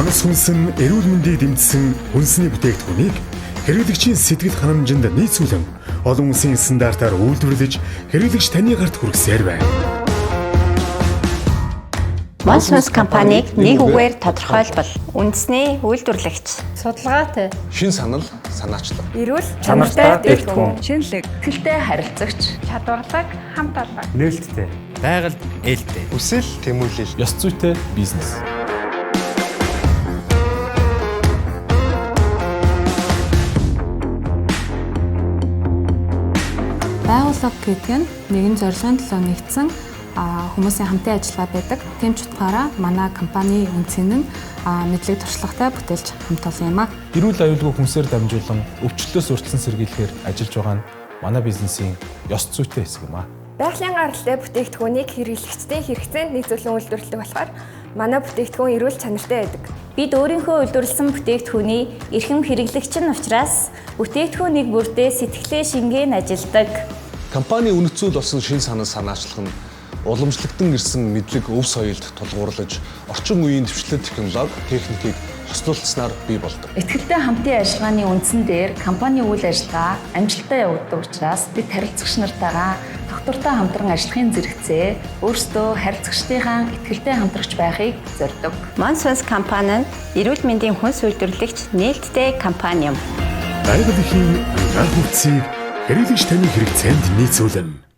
Мон сүнс нь эрүүл мэндийг дэмжсэн хүнсний бүтээгдэхүүнийг хэрэглэгчийн сэтгэл ханамжинд нийцүүлэн олон улсын стандартаар үйлдвэрлэж хэрэглэгч таны гарт хүргэсээр байна. Мон сүнс компанийг нэг үгээр тодорхойлбол үндэсний үйлдвэрлэгч, Судалгаатай, Шин санал, санаачлал. Эрүүл Чанартай бүтээгдэхүүн. Шинэлэг, Итгэлтэй харилцагч, чадварлаг, хамт олон. Нээлттэй. Байгальд ээлтэй. Хүсэл тэмүүлэл. Ёс зүйтэй бизнес. Байгууллага гэдэг нь нэгэн зорилгын төлөө нэгдсэн хүмүүсийн хамтын ажиллагаа байдаг. Тийм ч утгаараа манай компани үнцэн нь мэдлэг туршлагатай бүтээлч хамт олон юм а. Эрүүл аюулгүй хүнсээр дамжуулан өвчлөлөөс өртсөн сэргийлэхээр ажиллаж байгаа нь манай бизнесийн ёс зүйтэй хэсэг юм а. Байгалийн гаралтай бүтээгдэхүүнийг хэрэглэгчдийн хэрэгцээнд нийцүүлэн үйлдвэрлэдэг болохоор манай бүтээгдэхүүн эрүүл чанартай байдаг. Бид өөрийнхөө үйлдвэрлэсэн бүтээгдэхүүний эрхэм хэрэглэгч нь учраас бүтээгдэхүүнийг бүрдээ сэтгэлээ шингээн ажилладаг. Компани үнэт зүйл болсон шин санал санаачлах нь уламжлагдсан ирсэн мэдлэг өв соёлд тулгуурлаж орчин үеийн дэвшлэл технологи, техникийг хослуулснаар бий болдог. Итгэлтэй хамтын ажиллагааны үндсэн дээр компани үйл ажиллагаа амжилттай явагддаг учраас бид харилцагч нартайгаа тогтвортой хамтран ажиллахын зэрэгцээ өөрсдөө харилцагчдынхаа итгэлтэй хамтрагч байхыг зорддог. Мон сүнс компани нь эрүүл мэндийн хүнс үйлдвэрлэгч нээлттэй компани юм. Байгаль эхийн ангаах үндсийг хэрэглэгч таны хэрэгцээнд нийцүүлнэ.